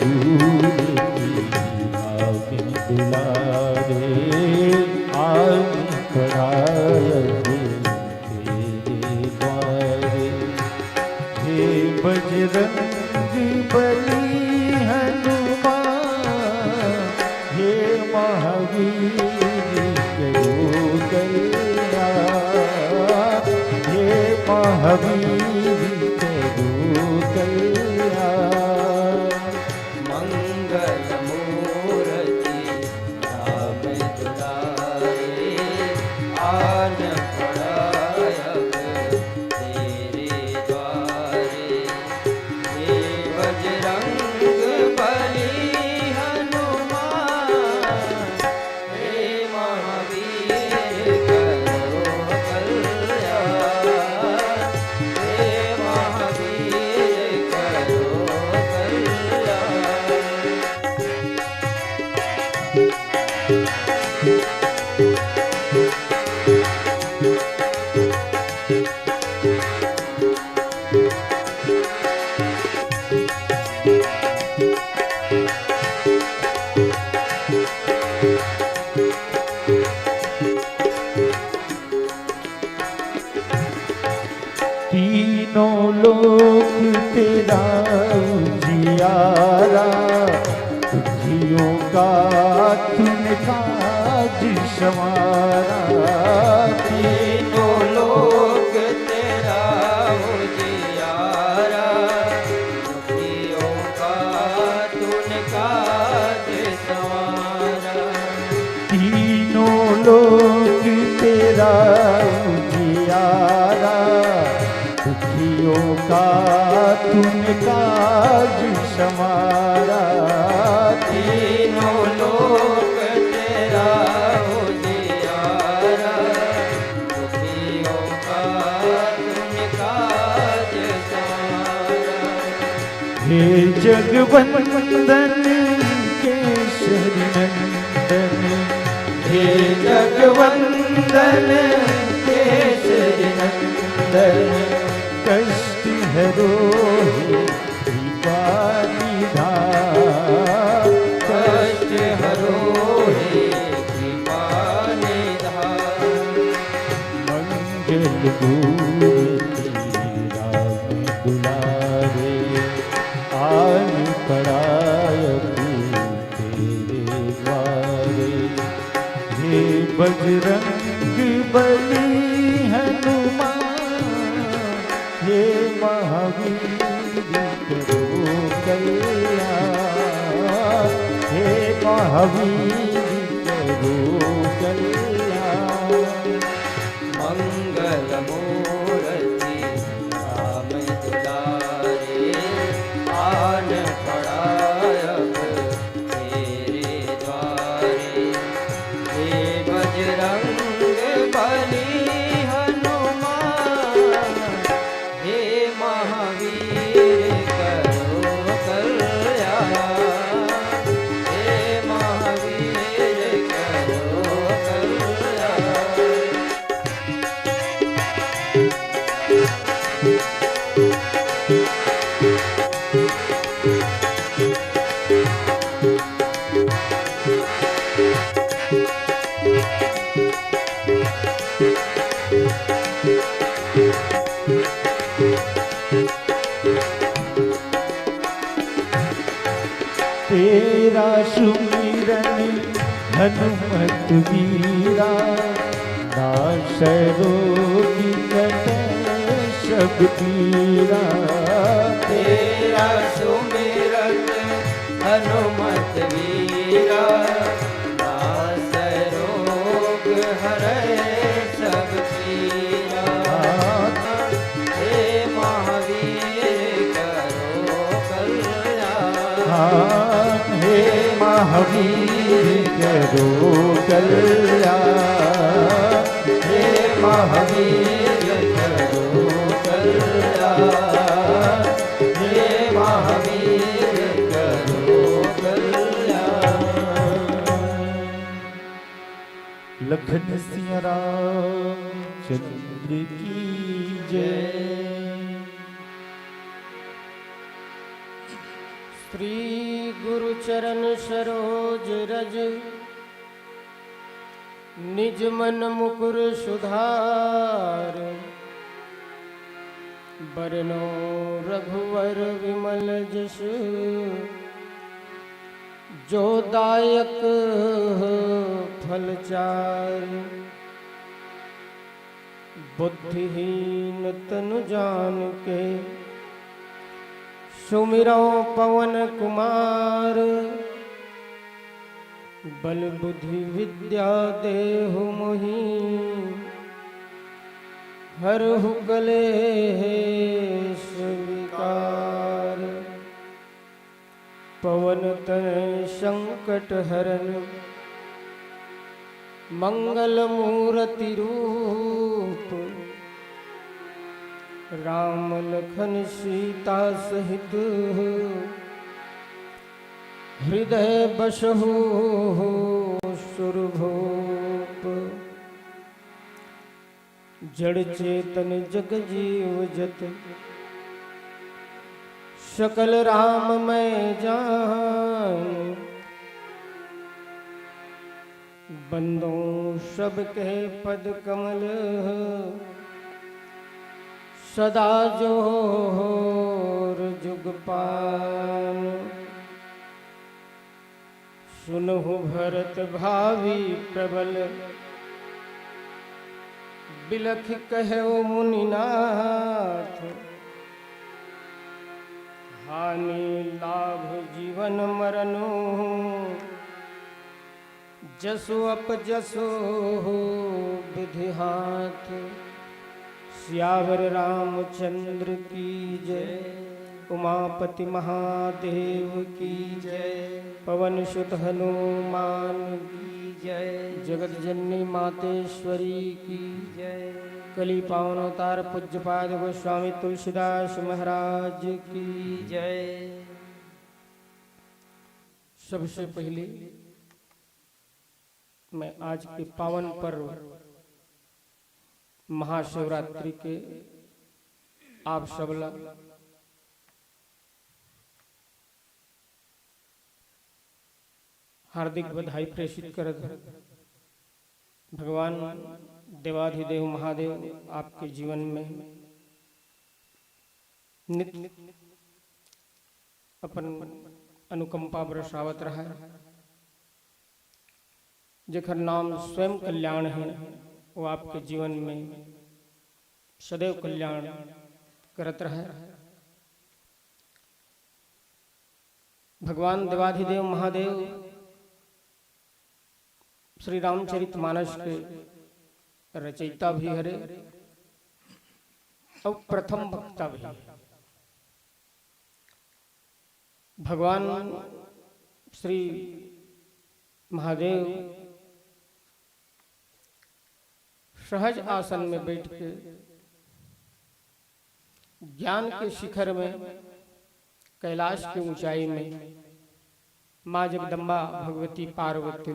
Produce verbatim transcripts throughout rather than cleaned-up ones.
दूर की राम दुलारे, आन पड़ायब तेरे द्वारे। हे बजरंग बली हनुमान, हे महावीर करो कल्याण, हे महावीर करो कल्याण। मंगल मूर्ति राम दुलारे, आन पड़ायब तेरे द्वारे। हे बजरंग बली हनुमान, हे महावीर करो कल्याण, हे महावीर करो कल्याण। तीनों लोक तेरा उजियारा, दुखियों का तूने काज संवारा। तीनों लोक तेरा उजियारा, दुखियों का तूने काज संवारा। तीनों लोक तेरा उजियारा, दुखियों का तूने काज संवारा। तीनों लोक तेरा उजियारा, दुखियों का तूने काज संवारा। हे जगवंदन केसरी नंदन, हे जगवंदन केसरी नंदन, कष्ट हरो हे कृपा निधान, कष्ट हरो हे कृपा निधान। मंगल मूर्ति राम दुलारे, आन पड़ायब तेरे द्वारे। हे बजरंग बली हनुमान, हे महावीर करो कल्याण, हे महावीर करो कल्याण। मंगल मूर्ति राम दुलारे, आन पड़ायब तेरे द्वारे। हे बजरंग बली हनुमान, हे महावीर करो कल्याण, हे महावीर करो कल्याण। तेरा सुमिरन हनुमत वीरा, नासै रोग कटै सब पीरा। तेरा सुमिरन हनुमत वीरा, नासै रोग हरै सब पीरा। हे महावीर करो कल्याण। हाँ, हे महावीर करो कल्याण, हे महावीर करो कल्याण, हे महावीर करो कल्याण। लखन सिया रामचंद्र की जय। श्री गुरु चरण सरोज रज, निज मन मुकुर सुधार। बरनो रघुवर विमल जस, जो दायक फल चार। बुद्धिहीन तनु जान के, सुमिरौ पवन कुमार। बल बुद्धि विद्या देहु मोहि, हरहु कलेश विकार। पवन तनय संकट हरन, मंगल मूरति रूप। राम लखन सीता सहित, हृदय बसहु सुरभूप। जड़ चेतन जग जीव जत, सकल राममय जान। बंदों सब कहे पद कमल, सदा जोर जुग पान। सुनहु भरत भावी प्रबल, बिलखि कहेउ मुनिनाथ। हानि लाभ जीवन मरनु, जसु अपजसु विधि हाथ। सियावर रामचंद्र की जय, उमापति महादेव की जय, पवन सुत हनुमान की जय, जगत जननी मातेश्वरी की जय, कली पावन अवतार पूज्यपाद गोस्वामी तुलसीदास महाराज की जय। सबसे पहले मैं आज के पावन पर्व महाशिवरात्रि के आप सबला हार्दिक बधाई प्रेषित करत हूँ। भगवान देवाधिदेव महादेव आपके जीवन में नित अपन अनुकंपा बरसावत रहय। जेकर नाम स्वयं कल्याण है, वो आपके जीवन में सदैव कल्याण करत रहय। भगवान देवाधिदेव महादेव श्री रामचरित मानस के रचयिता भी हरे और प्रथम वक्ता भी। भगवान श्री महादेव सहज आसन में बैठ के ज्ञान के शिखर में, कैलाश की ऊंचाई में माँ जगदम्बा भगवती पार्वती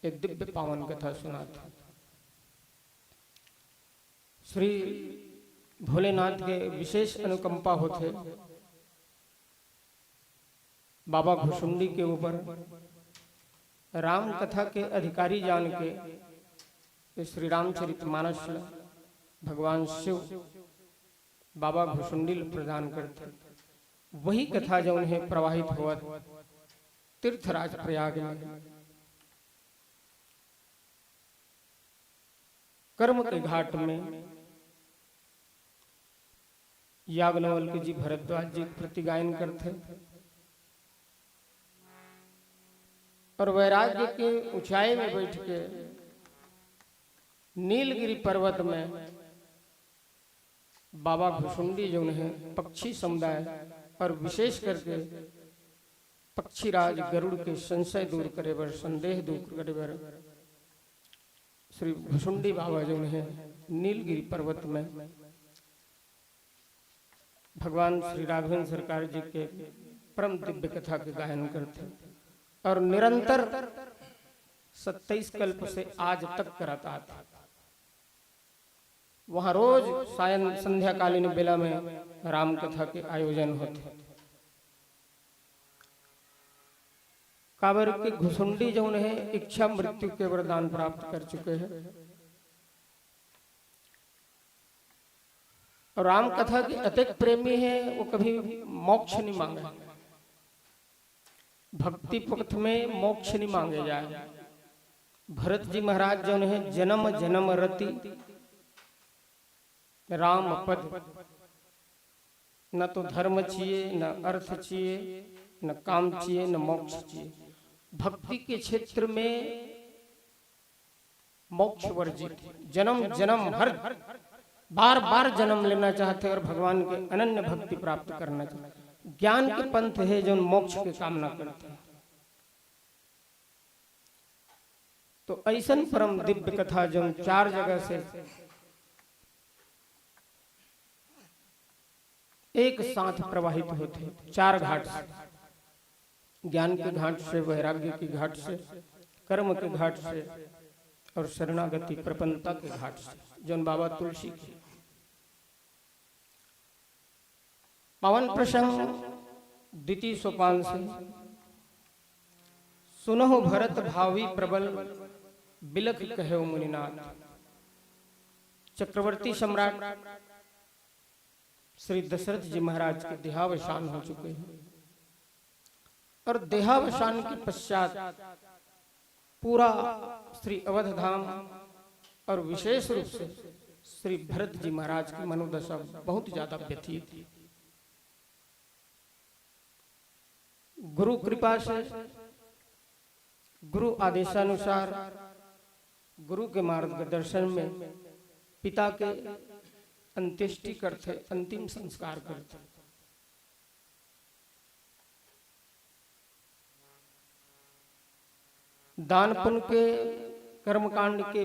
एक दिव्य पावन कथा सुनात हे। श्री भोलेनाथ के विशेष अनुकंपा होथे बाबा घुसुंडी के ऊपर। राम कथा के अधिकारी जान के श्री रामचरित मानस ल भगवान शिव बाबा घुसुंडी ल प्रदान करथे। वही कथा जौन हे प्रवाहित होवत तीर्थराज प्रयाग में, कर्म के घाट में याज्ञवल्क्य जी भरद्वाज जी के प्रति गायन करथे और वैराग्य के ऊंचाई में बैठ के नीलगिरी पर्वत में बाबा घुसुंडी जौन हे पक्षी समुदाय और विशेष करके पक्षीराज गरुड़ के संशय दूर करे बर, संदेह दूर करे बर श्री घुसुंडी बाबा जौन हे नीलगिरी पर्वत में भगवान श्री राघवेंद्र सरकार जी के परम दिव्य कथा के गायन करथे और निरंतर सत्ताईस कल्प से आज तक करत आत हे। वहाँ रोज सायं संध्याकालीन बेला में राम कथा के आयोजन होथे। काबर के घुसुंडी जौन हे, इच्छा मृत्यु के वरदान प्राप्त कर चुके हे। अउ राम कथा के अतेक प्रेमी हे, वो कभी मोक्ष नहीं मांगे। भक्ति पथ में मोक्ष नहीं मांगे जाए। भरत जी महाराज जौन हे, जनम जनम रति राम पद, न तो धर्म चाहिए, न अर्थ चाहिए, न काम चाहिए, न मोक्ष चाहिए। भक्ति के क्षेत्र में मोक्ष वर्जित, जन्म जन्म हर बार बार जन्म लेना चाहते और भगवान के अनन्य भक्ति प्राप्त करना चाहते। ज्ञान के पंथ हे जौन मोक्ष के कामना करते हैं। तो ऐसन परम दिव्य कथा जौन चार जगह से एक साथ प्रवाहित होते, चार घाट से, ज्ञान के घाट से, वैराग्य के घाट से, कर्म के घाट से और शरणागति प्रपन्नता के घाट से, जौन बाबा तुलसी के। पावन प्रसंग द्वितीय सोपान से, सुनहु भरत भावी प्रबल बिलख कहेउ मुनिनाथ। चक्रवर्ती सम्राट श्री दशरथ जी महाराज के देहावसान हो चुके हैं और देहावसान के पश्चात पूरा श्री अवध धाम और विशेष रूप से श्री भरत जी महाराज की मनोदशा बहुत ज्यादा व्यथित थी। गुरु कृपा से, गुरु आदेशानुसार, गुरु के मार्गदर्शन में पिता के अंत्येष्टि करथे, अंतिम संस्कार करथे। दान पुण्य के, कर्मकांड के